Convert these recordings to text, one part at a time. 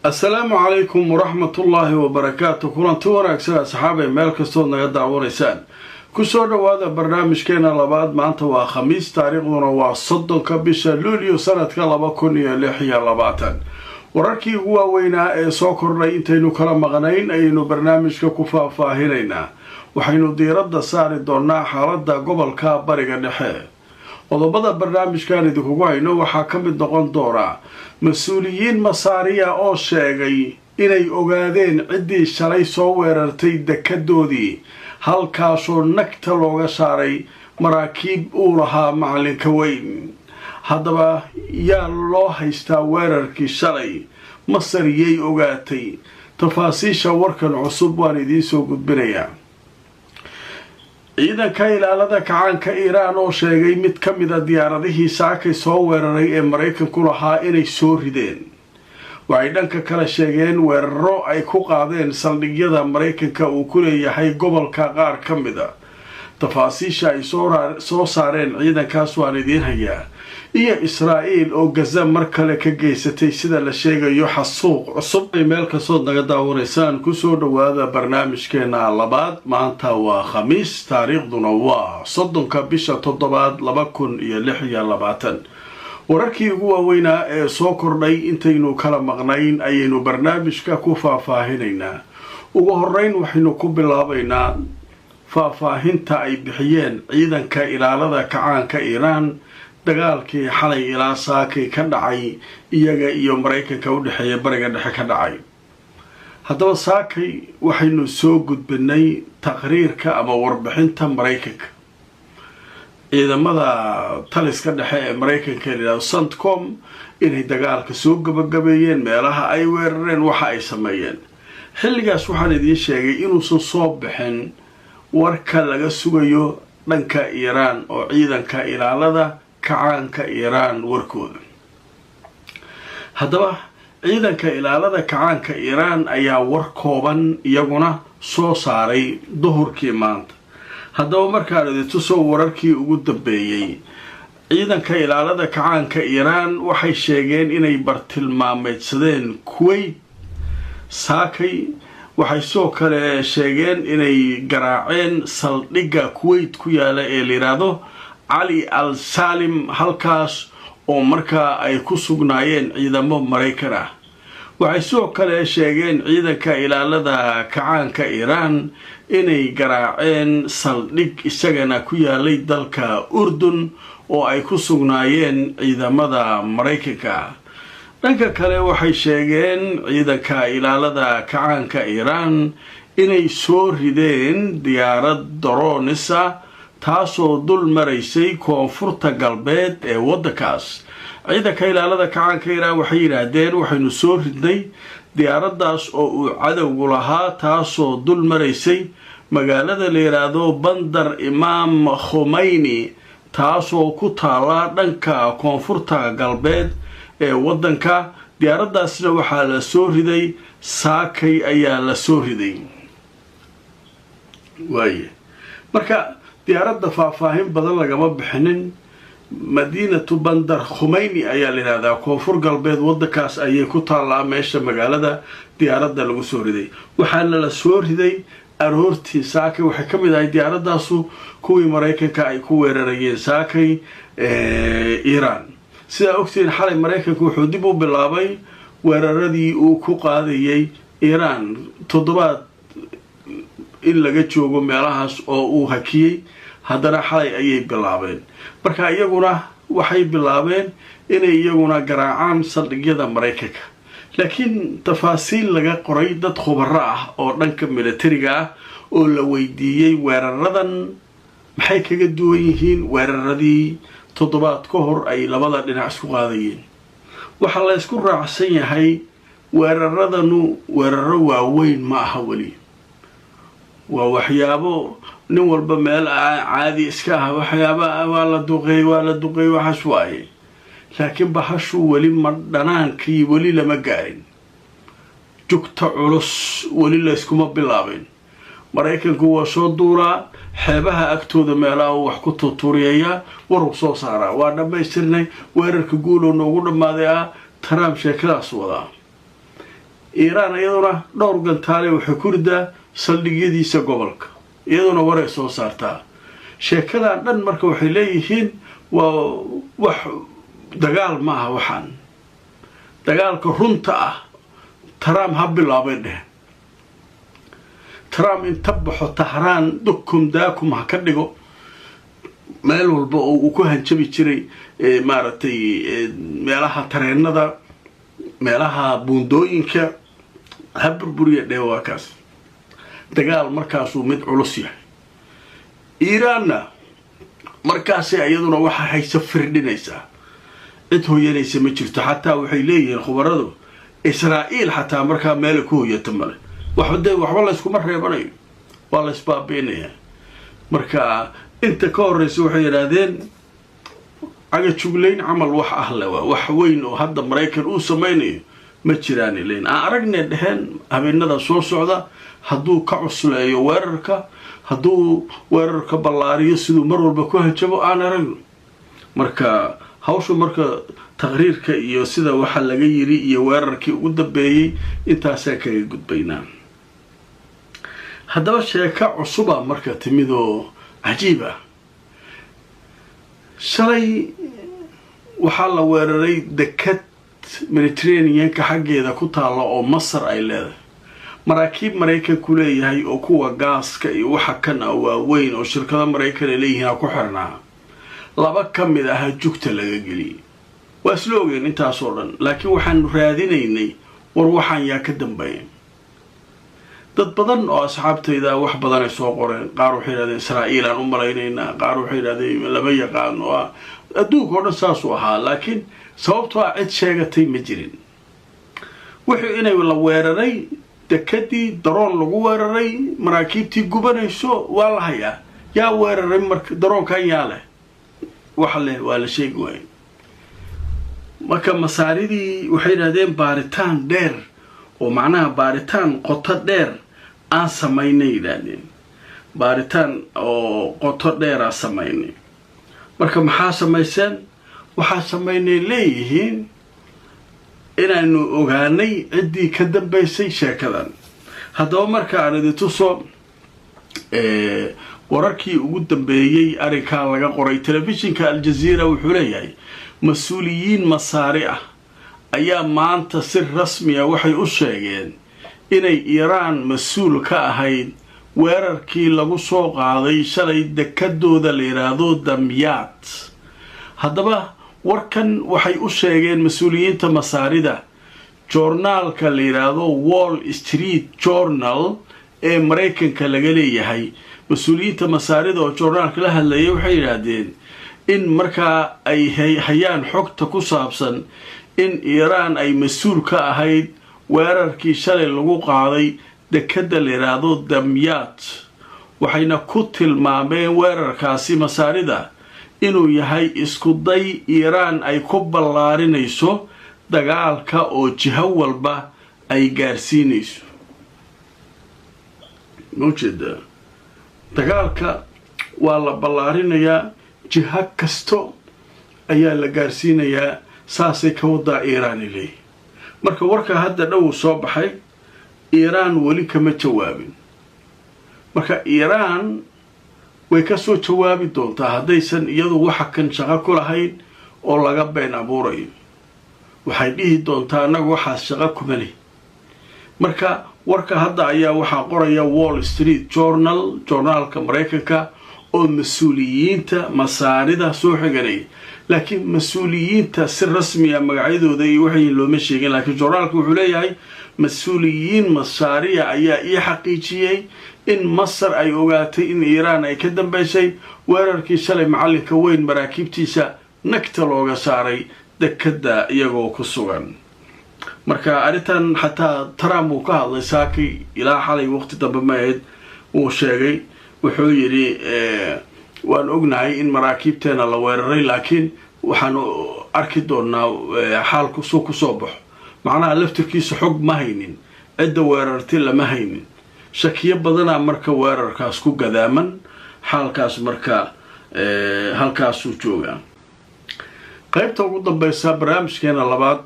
Asalaamu calaykum waraxmatullaahi wabarakaatu. Kulanti wanaagsan, asxaabay, meel kastood naga daawanaysaan, kusoo dhowaada barnaamijkeena labaad. Maanta waa Khamiis, taariikhduna waa 30-ka bisha Luulyo, sanadka 2026. Wararkii ugu waaweynaa ee soo kordhay intaynu kala maqnayn ayaynu barnaamijka ku faahfaahinaynaa. Waxaynu diiradda saari doonaa xaaladda gobolka Bariga Dhexe. Qodobada barnaamijkan idinkugu hayno waxaa ka mid noqon doona mas-uuliyiin Masaariya oo sheegay inay ogaadeen ciddii shalay soo weerartay dekadoodii, halkaasoo nagta looga saaray maraakiib uu lahaa macalinka weyn. Haddaba yaa loo haystaa weerarkii shalay? Masar yay ogaatay? Tafaasiisha warkan cusub waan idiin soo gudbinayaa. Ciidanka Ilaalada Kacaanka Iiraan oo sheegay mid ka mida diyaaradihii saakay soo weeraray ee Maraykanku lahaa inay soo rideen. Waxay dhanka kale sheegeen weeraro ay ku qaadeen saldhigyada Maraykanka uu ku leeyahay gobolka qaar ka mida. Tafaasiisha ay soo saareen ciidankaas waan idiin hayaa. Iyo Israa'iil oo Gaza mar kale ka geysatay, sida la sheegayo, xasuuq cusub. Meel kastood naga daawanaysaan, kusoo dhowaada barnaamijkeena labaad. Maanta waa Khamiis, taariikhduna waa 30-ka bisha toddobaad 2026. Wararkii ugu waaweynaa ee soo kordhay intaynu kala maqnayn ayaynu barnaamijka ku faahfaahinaynaa. Ugu horeyn waxaynu ku bilaabaynaa faahfaahinta ay bixiyeen Ciidanka Ilaalada Kacaanka Iiraan dagaalkii xalay ilaa saakay ka dhacay iyaga iyo Maraykanka u dhexeeya Bariga Dhexe ka dhacay. Haddaba saakay waxaynu soo gudbinay taqriirka ama warbixinta Maraykanka, ciidamada taliska dhexe ee Maraykanka la yidhahdo CENTCOM, inay dagaalka soo gabagabeeyeen, meelaha ay weerareen, waxa ay sameeyeen. Xilligaas waxaan idiin sheegay inuusan soo bixin warka laga sugayo dhanka Iiraan oo Ciidanka Ilaalada Kacaanka Iiraan warkooda. Haddaba Ciidanka Ilaalada Kacaanka Iiraan ayaa war kooban iyaguna soo saaray duhurkii maanta. Haddaba markaan idin tuso wararkii ugu dambeeyey, Ciidanka Ilaalada Kacaanka Iiraan waxay sheegeen inay bartilmaameedsadeen Kuwait saakay. Waxay sidoo kale sheegeen inay garaaceen saldhigga Kuwait ku yaala ee la yidhaahdo Cali Al Saalim, halkaas oo markaa ay ku sugnaayeen ciidamo Maraykan ah. Waxay sidoo kale sheegeen Ciidanka Ilaalada Kacaanka Iiraan inay garaaceen saldhig isagana ku yaalay dalka Urdun oo ay ku sugnaayeen ciidamada Maraykanka. Dhanka kale waxay sheegeen Ciidanka Ilaalada Kacaanka Iiraan inay soo rideen diyaarad drones ah, taasoo dul maraysay koonfurta galbeed ee waddankaas. Ciidanka Ilaalada Kacaanka Iiraan waxay yidhaahdeen waxaynu soo ridnay diyaaraddaas oo uu cadowgu lahaa, taasoo dul maraysay magaalada la yidhaahdo Bandar Imaam Khumeyni, taasoo ku taala dhanka koonfurta galbeed ee waddanka. Diyaaraddaasna waxaa la soo riday saakay ayaa la soo riday waaye. Marka diyaaradda faahfaahin badan lagama bixinin. Madiinatu Bandar Khumeyni ayaa la yidhahdaa, koonfur galbeed waddankaas ayay ku taallaa meesha magaalada diyaaradda lagu soo riday. Waxaana la soo riday aroortii saakay. Waxay ka mid ahay diyaaradaasu kuwii Maraykanka ay ku weerarayeen saakay Iiraan. Sidaa ogtihiin, xalay Maraykanka wuxuu dib u bilaabay weeraradii uu ku qaadayay Iiraan, toddobaad in laga joogo meelahaas oo uu hakiyey. Haddana xalay ayay bilaabeen. Marka iyaguna waxay bilaabeen inay iyaguna garaacaan saldhigyada Maraykanka, laakiin tafaasiil laga qoray dad khubaro ah oo dhanka militariga ah oo la weydiiyey weeraradan maxay kaga duwan yihiin weeraradii toddobaad ka hor ay labada dhinac isku qaadayeen, waxaa la ysku raacsan yahay weeraradanu weeraro waaweyn ma aha weli. Waa waxyaabo nin walba meel caadi iska ah, waxyaaba waa la duqeey, waa la duqeey, waxaas waaye. Laakiin bahashu weli ma dhanaankii weli lama gaarin, jugta culus weli layskuma bilaabin. Maraykanku waa soo duulaa, xeebaha agtooda meelaha uu wax ku tuuturiyayaa, waruu soo saaraa, "Waa dhammaystirnay weerarka, guulow noogu dhammaaday" ah. Trump sheekadaas wadaa. Iiraan iyaduna dhowr gantaale waxay ku ridaa saldhigyadiisa gobolka, iyaduna waray soo saartaa. Sheekadan dhan marka waxay leeyihiin waa wax dagaal ma aha. Waxaan dagaalka runta ah Trump ha bilaabay dheh. Trump inta baxo Tahraan dukum daakum ha ka dhigo, meel walba oo uu ku hanjabi jiray, maaragtay, meelaha tareenada, meelaha buundooyinka ha burburiya dheh. Waa kaas dagaal markaasuu mid culus yahay. Iiraanna markaasay iyaduna waxa haysa firdhinaysaa, cid hoyanaysa ma jirto. Xataa waxay leeyihiin khubaradu Israa'iil xataa markaa meelay ku hoyato male, waxba dee waxba layskuma reebanayo, waa laysbaabi'inayaa. Marka inta ka horreysa waxay yidhaahdeen cagajuglayn camal wax ah le, waa wax weyn oo hadda Maraykan uu samaynayo ma jiraan ilayn. Aan aragnay dheheen habeenada soo socda hadduu ka cusleeyo weerarka, hadduu weerarka ballaariyo siduu mar walba ku hanjabo, aan aragno. Marka hawshu marka taqriirka iyo sida waxa laga yiri iyo weerarkii ugu dambeeyey intaasaan kaga gudbaynaa. Haddaba sheeko cusuba marka timid oo cajiib ah. Shalay waxaa la weeraray dekad Mediterraneanka xaggeeda ku taalla oo Masar ay leedahay, maraakiib Maraykanku leeyahay oo kuwa gaaska iyo waxa kan ah waaweyn oo shirkado Maraykan ay leeyihiin a ku xirnaa. Laba ka mid aha jugta laga geliyey. Waa isla ogeen intaasoo dhan, laakiin waxaanu raadinaynay war waxaan yaa ka dambeeya. Dad badan oo asxaabtayda wax badan ay soo qoreen. Qaar waxay yidhahdeen Israa'iil aan u malaynaynaa, qaar waxay yidhahdeen lama yaqaano, adduunka oo dhan saasuu ahaa. Laakiin sababtoo ah cid sheegatay ma jirin. Wuxuu inay la weeraray dekadii, daroon lagu weeraray, maraakiibtii gubanayso waa la hayaa. Yaa weeraray marka daroonkan? Yaa leh? Waxa leh waa la sheegi waayey. Marka Masaaridii waxay yidhahdeen baaritaan dheer oo macnaha baaritaan qoto dheer aan samaynay yidhaahdeen, baaritaan oo qoto dheeraa samaynay. Marka maxaa samayseen? Waxaa samaynay leeyihiin inaanu ogaanay ciddii ka dambaysay sheekadan. Haddaba marka aan idin tuso wararkii ugu dambeeyey arrinkaa laga qoray telefishinka Aljaziira. Wuxuu leeyahay mas-uuliyiin Masaari ah ayaa maanta si rasmiya waxay u sheegeen inay Iiraan mas-uul ka ahayd weerarkii lagu soo qaaday shalay dekadooda la yidhaahdo Damyaad. Haddaba warkan waxay u sheegeen mas-uuliyiinta Masaarida joornaalka la yidhaahdo Wall Street Journal ee Maraykanka laga leeyahay. Mas-uuliyiinta Masaarida oo joornaalka la hadlayay waxay yidhaahdeen in markaa ay hayaan xogta ku saabsan in Iiraan ay mas-uul ka ahayd weerarkii shalay lagu qaaday dekadda la yidhaahdo Damyaad. Waxayna ku tilmaameen weerarkaasi Masaarida inuu yahay isku day Iiraan ay ku ballaarinayso dagaalka oo jiho walba ay gaarsiinayso. Ma ujeedaa? Dagaalka waa la ballaarinayaa, jiho kasto ayaa la gaarsiinayaa, saasay ka wadaa Iiraan leeyihi. Marka warka hadda dhow soo baxay, Iiraan weli kama jawaabin. Marka Iiraan way ka soo jawaabi doontaa haddaysan iyadu waxa kan shaqo ku lahayn oo laga been abuurayo. Waxay dhihi doontaa annagu waxaas shaqo kuma leh. Marka warka hadda ayaa waxaa qoraya Wall Street Journal, joornaalka Maraykanka, oo mas-uuliyiinta Masaarida soo xiganaya, laakiin mas-uuliyiinta si rasmiya magacyadooda iyo waxay looma sheegin. Laakiin joornaalka wuxuu leeyahay mas-uuliyiin Masaariya ayaa ii xaqiijiyey in Masar ay ogaatay in Iiraan ay ka dambeysay weerarkii shalay macallinka weyn maraakiibtiisa nagta looga saaray dekadda iyagoo ku sugan. Marka arrintan xataa Trump uu ka hadlay saaki ilaa xalay waqti dambe ma ahayd. Wuu sheegay, wuxuu yidhi waan ognahay in maraakiibteena la weeraray, laakiin waxaanu arki doonaa xaalku suu kusoo baxo. Macnaha laftirkiisa xog ma haynin, cidda weerartay lama haynin, shakiyo badanaa marka weerarkaas ku gadaaman. Xaalkaas marka halkaasuu joogaa. Qaybta ugu dambaysa barnaamijkeena labaad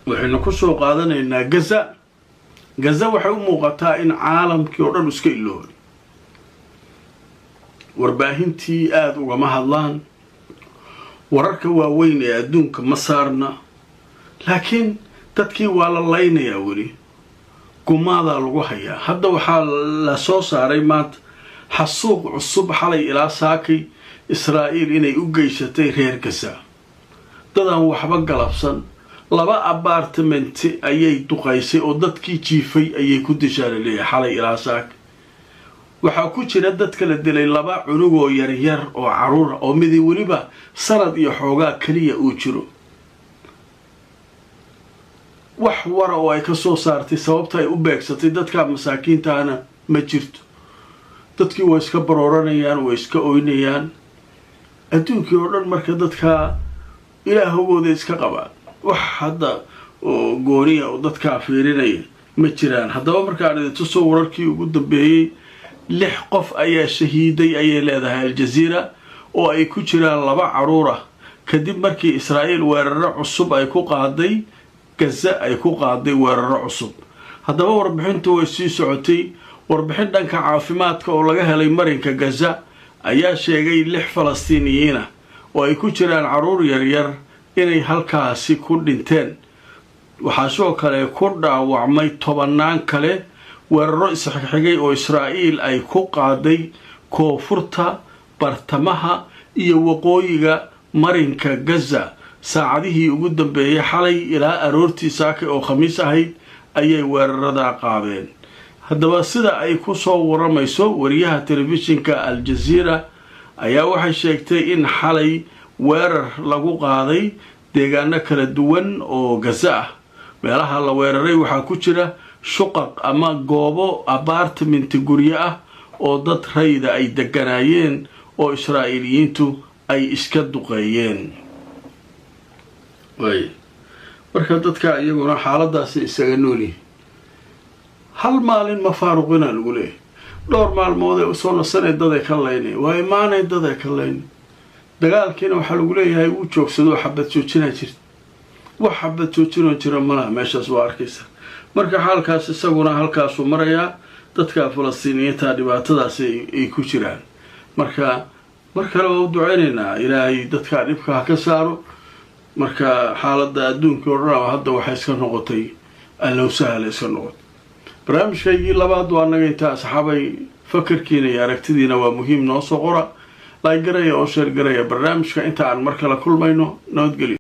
waxaynu kusoo qaadanaynaa Gaza. Gaza waxay u muuqataa in caalamkii oo dhan iska iloobay. Warbaahintii aada ugama hadlaan, wararka waaweyn ee adduunka ma saarna, laakiin dadkii waa la laynayaa, weli gumaadaa lagu hayaa. Hadda waxaa la soo saaray maanta xasuuq cusub xalay ilaa saakay Israa'iil inay u geysatay reer Gaza. Dadaan waxba galabsan, 2 abaartamenti ayay duqaysay oo dadkii jiifay ayay ku dishaa laleeyahay xalay ilaa saakay. Waxaa ku jira dadka la dilay 2 cunugoo yaryar oo caruura oo midi weliba sanad iyo xoogaa keliya uu jiro. Wax wara oo ay ka soo saartay sababta ay u beegsatay dadka masaakiintaana ma jirto. Dadkii way iska barooranayaan, way iska oynayaan adduunkii oo dhan. Marka dadka ilaahogooda iska qabaan, wax hadda oo gooniya oo dadkaa fiirinaya ma jiraan. Haddaba markaan idin tuso wararkii ugu dambeeyey, 6 qof ayaa shahiiday ayay leedahay Aljaziira, oo ay ku jiraan 2 caruur ah, kadib markii Israa'iil weeraro cusub ay ku qaaday Gaza, ay ku qaaday weeraro cusub. Haddaba warbixintu way sii socotay. Warbixin dhanka caafimaadka oo laga helay marinka Gaza ayaa sheegay 6 Falastiiniyiin ah oo ay ku jiraan caruur yaryar inay halkaasi ku dhinteen. Waxaa sidoo kale ku dhaawacmay 10 kale weeraro isxigxigay oo Israa'iil ay ku qaaday koonfurta, bartamaha iyo waqooyiga marinka Gaza saacadihii ugu dambeeyay. Xalay ilaa aroortii saakay oo Khamiis ahayd ayay weeraradaa qaadeen. Haddaba sida ay ku soo waramayso wariyaha telefishinka Aljaziira ayaa waxay sheegtay in xalay weerar lagu qaaday deegaano kala duwan oo Gaza ah. Meelaha la weeraray waxaa ku jira shuqaq ama goobo abaartamenti guryo ah oo dad rayda ay deganaayeen oo Israa'iiliyiintu ay iska duqeeyeen. Marka dadka iyaguna xaaladaasi isaga noolyihin, hal maalin ma faaruqinaa lagu leeyahay. Dhowr maalmood ee usoo nasanay daday ka laynay, waa imaanay daday ka laynay. Dagaalkiina waxaa lagu leeyahay wuu joogsado, xabad joojinaa jirta. Wax xabad joojinoo jira malaha meeshaas, waa arkaysa. Marka xaalkaas isaguna halkaasuu marayaa. Dadka Falastiiniyiinta dhibaatadaasi ay ku jiraan. Marka mar kale waa u duceynaynaa, Ilaahay dadka dhibka ha ka saaro. Marka xaaladda adduunka oo dhan hadda waxay iska noqotay allow sahla iska noqotay. Barnaamijkaygii labaad waa naga intaa, asxaabay. Fakarkiina iyo aragtidiina waa muhiim, noo soo qora, like garaya oo share garaya barnaamijka. Inta aan mar kale kulmayno, nabadgelyo.